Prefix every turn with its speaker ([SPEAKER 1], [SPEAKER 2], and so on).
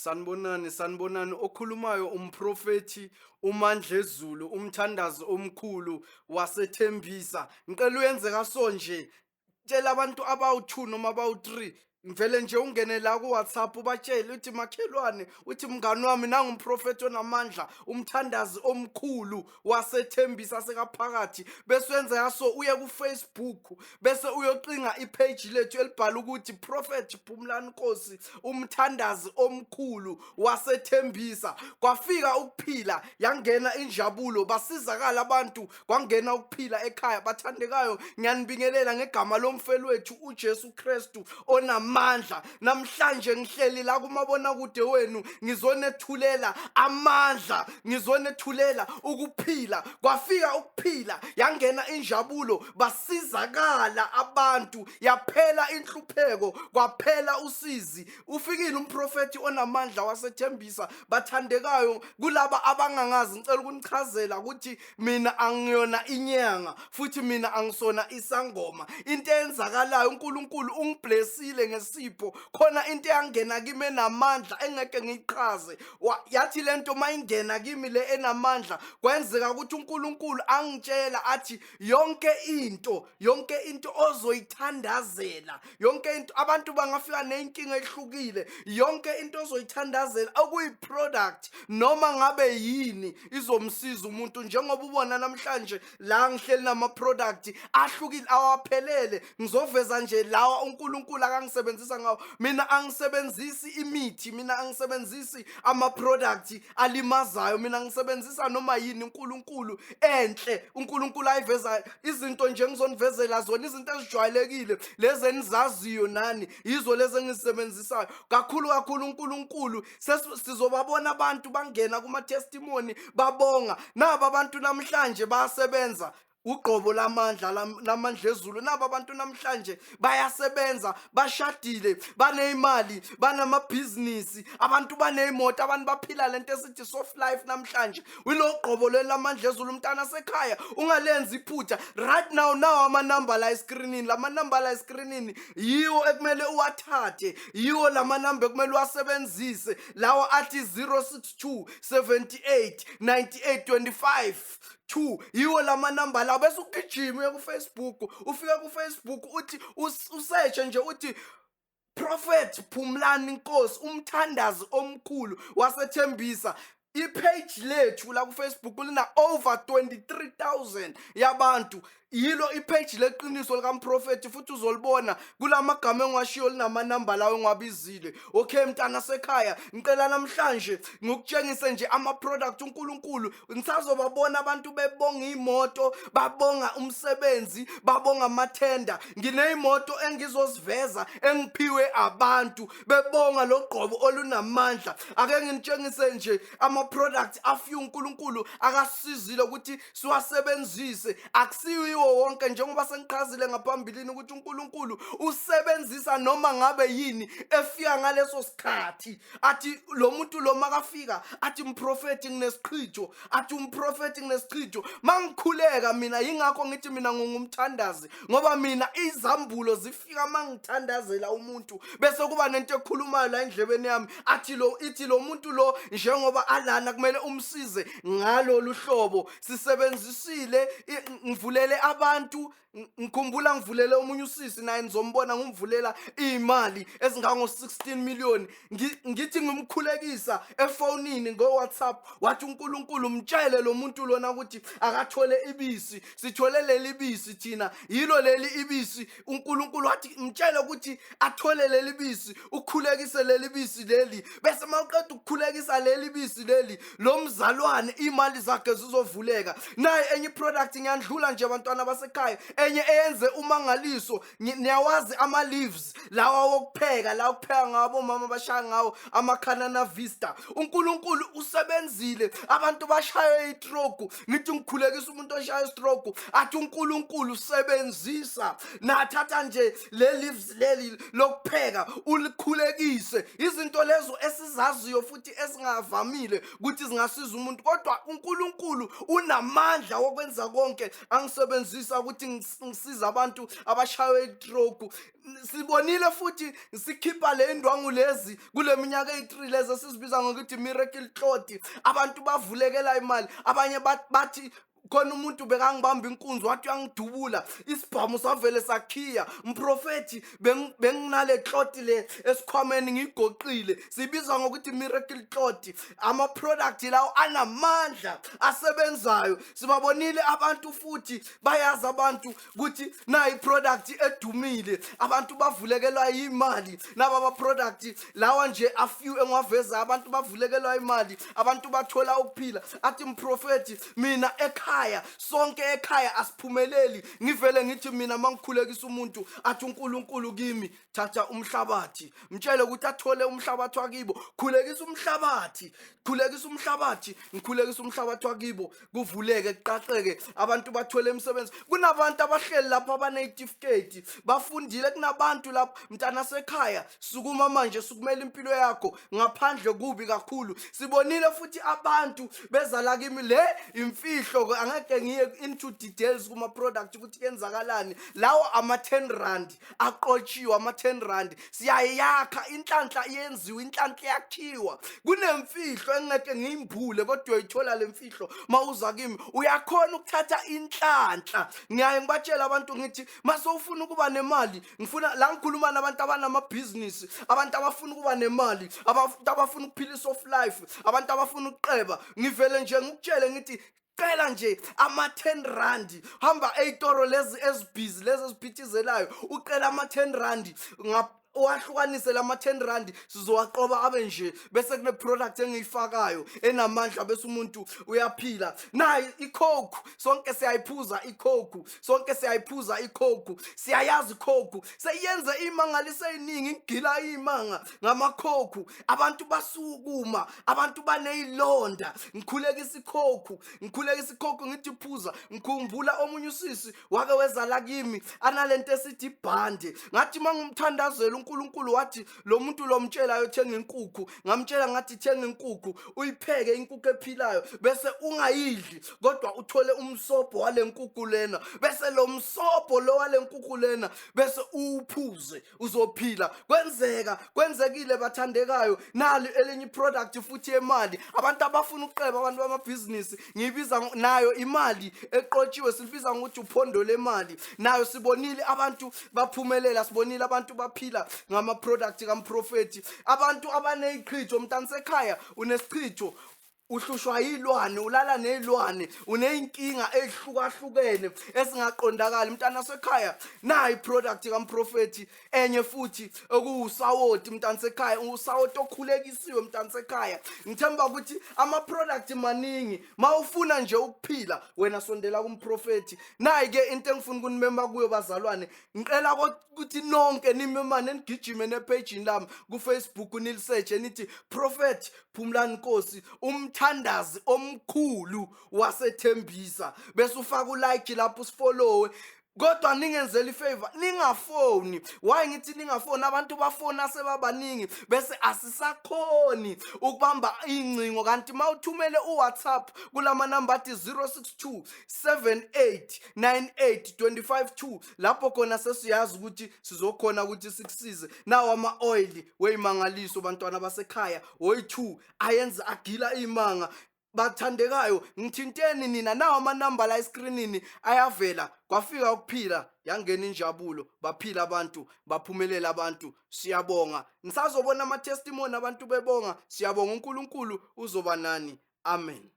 [SPEAKER 1] Sanibonani, sanibonani. Okhulumayo umprofethi uMandlezulu, umthandazi omkhulu waseThembisa. Ngicela uyenze kaso nje. Tshela abantu abawu-2 noma abawu-3 ngivele nje ungene la ku-WhatsApp ubatshele uthi makhelwane, uthi mngani wami, nangumprofethi onamandla, umthandazi omkhulu waseThembisa sekaphakathi. Bese wenza yaso uye ku-Facebook, bese uyocinga ipage lethu elibhala ukuthi Prophet Phumlani Nkosi, umthandazi omkhulu waseThembisa. Kwafika ukuphila, yangena injabulo, basizakala abantu, kwangena ukuphila ekhaya. Bathandekayo, ngiyanibingelela ngegama lomfeli wethu uJesu Kristu onamandla. Namhlanje ngihleli la kumabonakude wenu, ngizonethulela amandla, ngizonethulela ukuphila. Kwafika ukuphila, yangena injabulo, basizakala abantu, yaphela inhlupheko, kwaphela usizi. Ufikile umprofethi onamandla waseThembisa. Bathandekayo, kulaba abangangazi, ngicela ukunichazela ukuthi mina angiyona inyanga futhi mina angisona isangoma. Into eyenzakalayo, uNkulunkulu ungiblessile ngesipho. Khona into eyangena kimi enamandla engeke ngiyichaze. Yathi lento mayingena kimi le enamandla, kwenzeka ukuthi uNkulunkulu angitshela athi yonke into, yonke into ozoyithandazela, yonke into, abantu bangafika nenkinga ehlukile, yonke into ozoyithandazela okuyi-product noma ngabe yini izomsiza umuntu. Njengoba ubona namhlanje la ngihleli nama-product ahlukile, awaphelele. Ngizoveza nje lawa uNkulunkulu akangisebenzisa ngawo. Mina angisebenzisi imithi, mina angisebenzisi ama-product alimazayo, mina ngisebenzisa noma yini uNkulunkulu enhle uNkulunkulu ayivezayo. Izinto nje ngizonivezela zona, izinto ezijwayelekile lezi enizaziyo nani, yizo lezi engizisebenzisayo kakhulu kakhulu. uNkulunkulu, sizobabona abantu bangena kuma-testimony babonga. Naba abantu namhlanje bayasebenza ugqobo lamandla lamandla ezulu. Naba abantu namhlanje bayasebenza, bashadile, baneyimali, banamabhizinisi, abantu baneyimoto, abantu baphila lento esithi soft life namhlanje. Yilo gqobo leli lamandla ezulu. Umntana sekhaya, ungalenzi iphutha. Right now, nawo amanamba la eskrinini, lamanamba la eskrinini yiwo ekumele uwathathe, yiwo lamanamba ekumele uwasebenzise, lawa athi 062 78 98 25 2. Yiwo lamanamba lawo. Bese ugijima uye ku-Facebook, ufike ku-Facebook uthi usearche nje uthi Prophet Phumlani Nkosi, umthandazi omkhulu waseThembisa. Ipage lethu la ku-Facebook lina over 23,000 yabantu. Yilo ipage leqiniso likamprofethi, futhi uzolibona kulamagama engiwashiyo linamanamba lawo engiwabizile. Okay, mntana sekhaya, ngicela namhlanje ngikutshengise nje ama-product uNkulunkulu. Ngisazobabona abantu bebonga imoto, babonga umsebenzi, babonga amathenda. Ngineyimoto engizoziveza engiphiwe abantu bebonga lo gqobo olunamandla. Ake nginitshengise nje ama-product afiwe uNkulunkulu akasizile ukuthi siwasebenzise. Akusiyiwo wonke, njengoba sengichazile ngaphambilini ukuthi uNkulunkulu usebenzisa noma ngabe yini efika ngaleso sikhathi. Athi lo muntu lo makafika athi, "Mprofethi, nginesichitho." Athi, "Umprofethi, nginesichitho." Mangikhuleka mina, yingakho ngithi mina ngingumthandazi, ngoba mina izambulo zifika mangithandazela umuntu, bese kuba nento ekhulumayo la endlebeni yami, athi lo, ithi lo muntu lo njengoba alana kumele umsize ngalolu hlobo. Sisebenzisile, ngivulele abantu. Ngikhumbula ngivulele omunye usisi, naye nizombona, ngimvulela iy'mali ezingango-16 million. Ngithi ngimkhulekisa efonini ngo-WhatsApp, wathi uNkulunkulu, "Mtshele lo muntu lona ukuthi akathole ibisi." Sithole leli bisi thina, yilo leli ibisi. uNkulunkulu wathi, "Mtshele ukuthi athole leli bisi, ukhulekise leli bisi leli, bese mawuqeda ukukhulekisa leli bisi leli, lo mzalwane imali zakhe zizovuleka." Naye enye iproduct, ngiyandlula nje bantwana basekhaya, enye eyenze umangaliso. Niyawazi ama-leaves lawa wokupheka, la ukupheka ngawo, omama bashaya ngawo amakhanana vista. uNkulunkulu usebenzile, abantu bashaye i-stroke. Ngithi ngikhulekisa umuntu oshaya i-stroke, athi uNkulunkulu, "Sebenzisa, nathatha nje le leaves leli lokupheka ulikhulekise." Izinto lezo esizaziyo futhi esingavamile ukuthi zingasiza umuntu, kodwa uNkulunkulu unamandla wokwenza konke. Angisebenzisi. engisebenzisa ukuthi ngisize abantu abashaywe i-stroke. Sibonile futhi sikhipha le ndwangu lezi kule minyaka eyi-3 lezi esizibiza ngokuthi miracle cloth. Abantu bavulekela imali, abanye bathi khona umuntu bekangibamba inkunzi, wathi uyangidubula, isibhamu savele sakhiya. Mprofethi, benginale cloth le esikhwameni ngiyigoqile, siyibiza ngokuthi miracle cloth. Ama-product lawo anamandla asebenzayo. Sibabonile abantu futhi bayazi abantu ukuthi nayi product edumile, abantu bavulekelwa imali. Naba ama-product lawa nje a few engiwaveza, abantu bavulekelwa imali, abantu bathola ukuphila. Athi, "Mprofethi, mina ekhaya, sonke ekhaya asiphumeleli." Ngivele ngithi mina mangikhulekisa umuntu, athi uNkulunkulu kimi, "Thatha umhlabathi." Mtshele ukuthi athole umhlabathi wakibo, khulekisa umhlabathi, khulekisa umhlabathi. Ngikhulekisa umhlabathi wakibo, kuvuleke, kuqaqeke, abantu bathole imisebenzi. Kunabantu abahleli lapha abaneyitifiketi, bafundile. Kunabantu lapha. Mntana sekhaya, sukuma manje, sukumela impilo yakho, ngaphandle kubi kakhulu. Sibonile futhi abantu beza la kimi. Le imfihlo, angeke ngiye into details kuma product ukuthi kenzakalani. Lawo ama 10 rand aqotshiwe, ama 10 rand siyayakha, inhlanhla iyenziwa, inhlanhla iyakhiwa. Kunemfihlo engeke ngiyimbule, kodwa uyayithola le mfihlo mawuza kimi. Uyakhona ukuthatha inhlanhla. Ngiyaye ngibatshela abantu ngithi mase ufuna ukuba nemali, ngifuna la ngikhuluma nabantu abanamabhizinisi, abantu abafuna ukuba nemali, abantu abafuna ukuphila soft life, abantu abafuna ukuqeba. Ngivele nje ngikutshele ngithi cela nje ama-10 rand, hamba ey'toro lezi ezibhizi, lezi eziphithizelayo, ucela ama-10 rand, uwahlukanise lama-10 rand, sizowaqoba abe nje, bese kune-product engiyifakayo enamandla, bese umuntu uyaphila. Nayi iCoke, sonke siyayiphuza iCoke, sonke siyayiphuza iCoke, siyayazi iCoke, seyenze imangaliso eyiningi, ingila imanga ngamaCoke. Abantu basukuma, abantu baneyilonda, ngikhulekisa iCoke, ngikhulekisa iCoke, ngithi phuza. Ngikhumbula omunye usisi wake weza la kimi analento esithi ibhande. Ngathi mangumthandazela, uNkulunkulu wathi lo muntu lomtshela ayothenga inkukhu. Ngamtshela ngathi, "Thenga inkukhu, uyipheke inkukhu ephilayo, bese ungayidli, kodwa uthole umsobho wale nkukhu lena, bese lo msobho lo wale nkukhu lena bese uwuphuze, uzophila." Kwenzeka, kwenzekile, bathandekayo. Nali elinye iproduct futhi yemali, abantu abafuna ukuqeba, abantu bamabhizinisi, ngiyibiza nayo imali eqotshiwe, silibiza ngokuthi uphondo lemali. Nayo sibonile abantu baphumelela, sibonile abantu baphila ngama-product kamprofethi. Abantu abaneyichitho, mntanisekhaya, unesichitho, uhlushwa yilwane, ulala nezilwane, uneyinkinga ezihlukahlukene esingaqondakali, mntana sekhaya, nayi iproduct kamprofethi enye futhi okuwusawoti, mntana sekhaya, usawoti okhulekisiwe, mntana sekhaya. Ngithemba ukuthi ama product maningi. Mawufuna nje ukuphila wena, sondela kumprofethi. Nayi ke into engifuna ukunimema kuyo, bazalwane. Ngicela ukuthi nonke nimemane, nigijime nepage lami ku Facebook, nilisearch nithi Prophet Phumlani Nkosi, umthandazi omkhulu waseThembisa, bese ufaka ulike lapho, usifollowe. Kodwa ningenzela ifavor, ningafoni. Why ngithi ningafoni? Abantu bafona sebabaningi, bese asisakhoni ukubamba ingcingo. Kanti mawuthumele uWhatsApp kulama number athi 062 78 98 252, lapho khona sesiyazi ukuthi sizokhona ukuthi sikusize. Nawo ama-oil weyimangaliso, bantwana basekhaya, oyi-2 ayenza agila imanga. Bathandekayo, ngithinteni nina, nawo amanamba la eskrinini ayavela. Kwafika ukuphila, yangena injabulo, baphila abantu, baphumelela abantu. Siyabonga, nisazobona ama-testimony abantu bebonga. Siyabonga, uNkulunkulu uzoba nani. Amen.